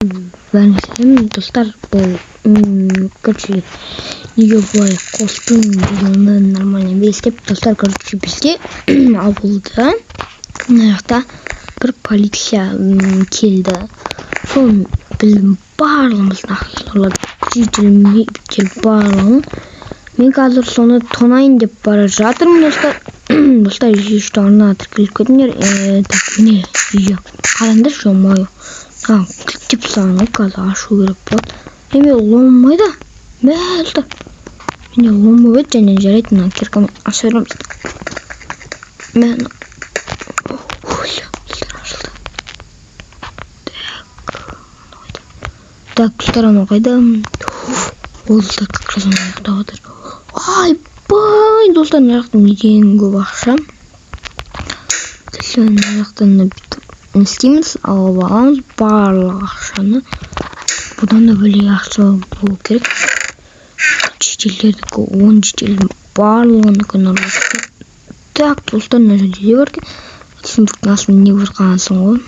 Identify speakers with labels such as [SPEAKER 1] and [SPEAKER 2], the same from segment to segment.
[SPEAKER 1] Бәріңе сәлем, достар! Бұл, короче, неге бұлай қостың видеоны нормально емес деп. Достар, короче, бізде ауылда мына жақта бір полиция келді. Сол біздің барлығымыздың ақшасын ұрлады, житель барлығын. Мен қазір соны тонайын деп бара жатырмын, достар. Достар, еще арнаға тіркеліп кетіңдер. Так, міне, үйі, қараңдаршы, ё-моё, кілттеп тастаған ғой. Қазір ашу керек болады. Неме, ломбайды, мә, достар, менде лом болып еді. Және жарайды, мына киркамен аша береміз. Мә, достар, ашылды. Так, так, достар, анау қайда ол? Достар, как раз ана ұйықтап жатыр. Айбай, достар, мына жақта неден көп ақша. Мына жақтан бүйтіп не істейміз? Алып аламыз барлық ақшаны. Бұдан да бөлек ақша болу керек. Жительдердікі, 10 жительдің барлығыныкін ұрлап. Так, достар, мына жерде не бар екен? Сундуктың астында не бар? Қалғансың ғой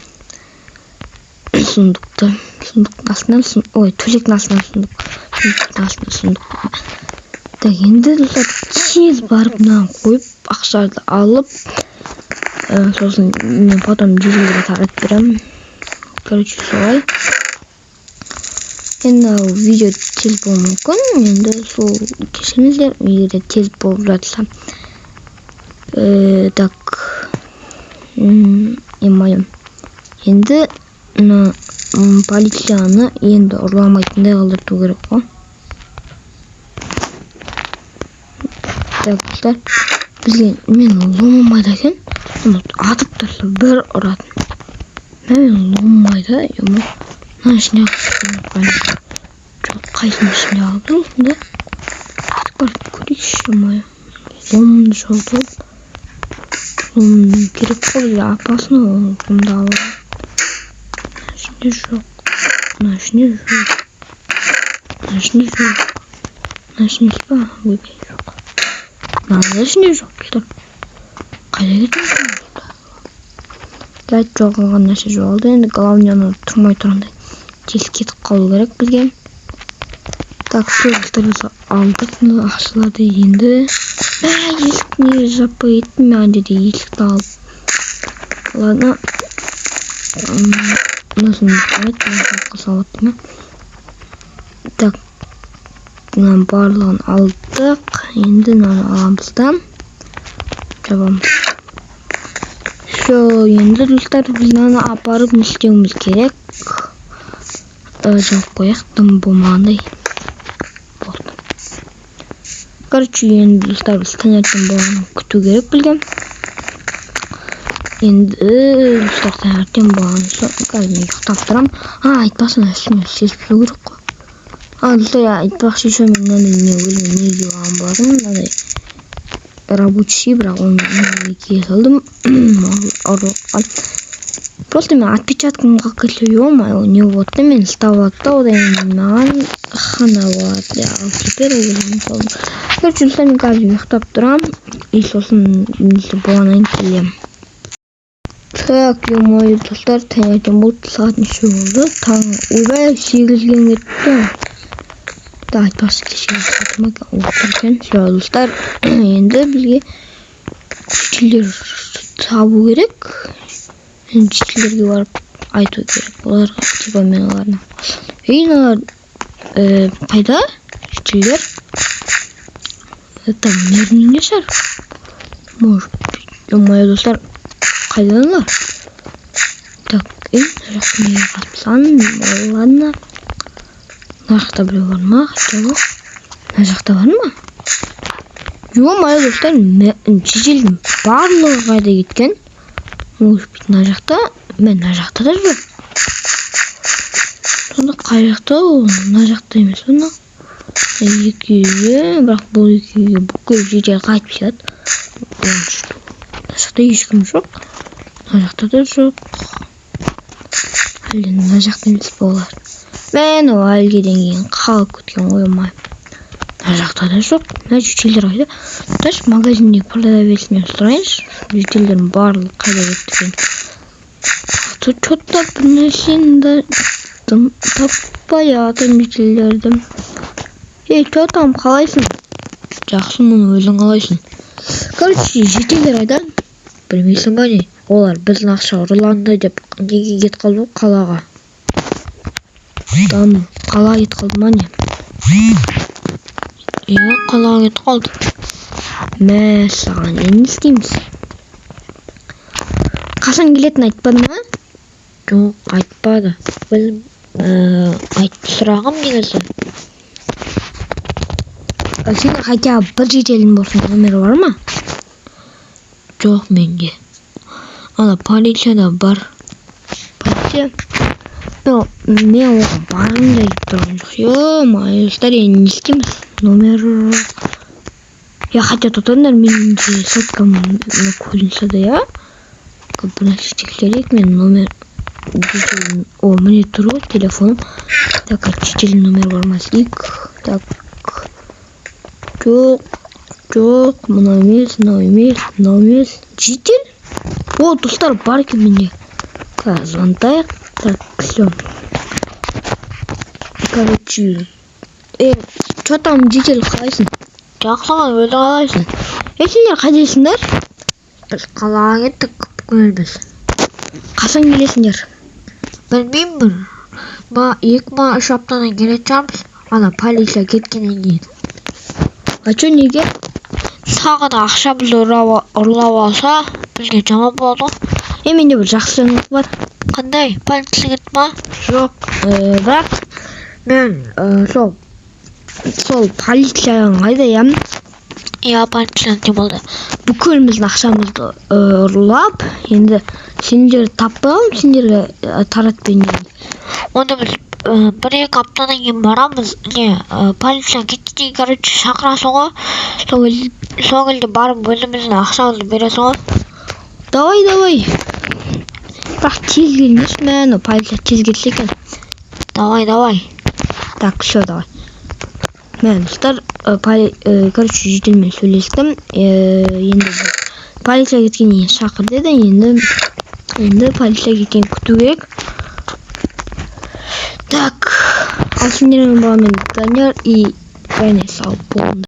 [SPEAKER 1] сундукты. Сундуктың астынан, ой, төсектің астынан сундук, сундуктың астынан сундук. Так, енді, достар, тез барып мынаны қойып, ақшаны алып, сосын мен потом жительдерге таратып беремін. Короче, солай. Енді видео тез болуы мүмкін, енді сол кешіріңіздер, егер де тез болып жатса. Так, ё-моё, енді мына полицияны енді ұрламайтындай қылдырту керек қой. Так, достар, бізге мен ломамайды екен, атып тұрса бір ұратын. Мә, мен ломайды, ё. Мынаның ішінде жоқ, қайсының ішінде алып тұр осында? Барып көрейікші. Ё-моё, ломымды жоғалтып, лом керек қой бізге, опасно ол ломды алып. Мына ішінде жоқ, мына ішінде жоқ, мына ішінде жоқ, мына ішінде па? Ойбай, жоқ, мынаның ішінде жоқ. Достар, қайда кетті? Жарайды, жоғалған нәрсе жоғалды. Енді главное, анау тұрмай тұрғандай тез кетіп қалу керек бізге. Так, все, достар, біз алдық мына ақшаларды. Енді, мә, есікті неге жаппай кеттім мен? Ана жерде есікті алып, ладно, мынасын салып. Так, мынаның барлығын алдық. Енді мынаны аламыз да жабамыз. Все, енді, достар, біз мынаны апарып не істеуіміз керек? Жауып қояйық, дым болмағандай болды. Короче, енді, достар, біз таңертең болғанын күту керек бізге. Енді, достар, таңертең болған соң қазір мен ұйықтап тұрамын. А, айтпақшы, мына үстіме сезіп тастау керек қой. А, достар, айтпақшы, еще мен мынандай не, өзіме не киіп алған болатынмын, мынандай рабочий, бірақ оны неге кие салдым ұрлыққа? Просто мен отпечаткам қалып кетсе, ё-моё, не болады да, мені ұстап алады да, одан кейін маған хана болады. Ал теперь өзім салдым. Короче, достар, мен қазір ұйықтап тұрамын и сосын несі болғаннан кейін келемін. Так, ё-моё, достар, таңертең болды. Сағат неше болды? Таң, ойбай, 8-ден кетті да. Айтпақшы, кеше екен. Все, достар, енді бізге жительдер табу керек. Енді жительдерге барып айту керек оларға, типа мен олардың, ей, мыналар қайда, жительдер? Это мэрдің үйінде шығар, может быть. Ё-моё, достар, қайда аналар? Так, ей, мына жақта неге қатып тастаған? Ладно, мына жақта біреу бар ма? Хотя бы мына жақта бар ма? Ё-моё, достар, жительдің барлығы қайда кеткен? Может быть, мына жақта? Мә, мына жақта да жоқ. Сонда қай жақта ол? Мына жақта емес па? Мына екі үйге, бірақ бұл екі үйге бүкіл житель қайтып шығады. Мына жақта ешкім жоқ, мына жақта да жоқ. Әлде мына жақта емес па олар? Мә, анау әлгіден кейін қалып кеткен ғой. Ё-моё, мына жақта да жоқ. Мына жительдер қайда? Даже магазиндегі продавецінен сұрайыншы, жительдердің барлығы қайда кетті екен. А то че-то бір нәрсені да Таптым, таппай жатырмын жительдерді. Ей, че там, қалайсың? Жақсымын, өзің қалайсың? Короче, жительдер қайда? Білмейсің ба, не? Олар біздің ақша ұрланды деп неге кетіп қалды ғой, қалаға. Там қалаға кетіп қалды ма, не?
[SPEAKER 2] Иә, қалаға кетіп қалды.
[SPEAKER 1] Мәссаған, енді не істейміз? Қашан келетінін айтпады ма?
[SPEAKER 2] Жоқ, айтпады. Біз айтып сұрағым негізі.
[SPEAKER 1] Сенде хотя бы бір жительдің болсын номері бар ма?
[SPEAKER 2] Жоқ менде. Ана полицияда бар.
[SPEAKER 1] Полиция? Мен оған барғым да келіп тұрған жоқ. Ё-моё, достар, енді не істейміз? Номер жоқ. Я хотя тоқтаңдар, менде соткам көрінсе де, иә? Бір нәрсе тексерейік, мен номер жительдің. О, міне тұр ғой телефоным. Так, жительдің номері бар ма, іздейік. Так. Жоқ, жоқ, мынау емес, мынау емес, мынау емес. Житель? О, достар, бар екен менде. Қазір звондайық. Так, все. Короче, че там, житель, қалайсың?
[SPEAKER 2] Жақсымын, өзің қалайсың?
[SPEAKER 1] Е, сендер қайдасыңдар?
[SPEAKER 2] Біз қалаға кеттік бүкіліміз.
[SPEAKER 1] Қашан келесіңдер?
[SPEAKER 2] Білмеймін, бір ма, 2 ма, 3 аптадан келетін шығармыз. Ана полиция кеткеннен кейін.
[SPEAKER 1] А че, неге?
[SPEAKER 2] Тағы да ақшамызды ұрлап алса, бізге жаман болады ғой.
[SPEAKER 1] Е, менде бір жақсы жаңалық бар.
[SPEAKER 2] Қандай? Полиция кетті ма?
[SPEAKER 1] Жоқ, бірақ мен сол полицияның қайда, иә?
[SPEAKER 2] Иә, полиция не болды?
[SPEAKER 1] Бүкіліміздің ақшамызды ұрлап, енді сендер таппай қалдым, сендерге таратып берейін.
[SPEAKER 2] Онда біз 1-2 аптадан кейін барамыз. Не, полиция кетті кейін, короче, шақырасың ғой. Сол кезде барып өзіміздің ақшамызды бересің ғой.
[SPEAKER 1] Давай, давай. Бірақ тез келіңдерші, мә, анау полиция тез кетсе екен.
[SPEAKER 2] Давай, давай.
[SPEAKER 1] Так, все, давай. Мә, достар, короче, жительмен сөйлестім. Енді полиция кеткеннен кейін шақыр деді. Енді полиция кеткенін күту керек. Так, ал сендермен болған мен, Данияр, и және сау болыңдар.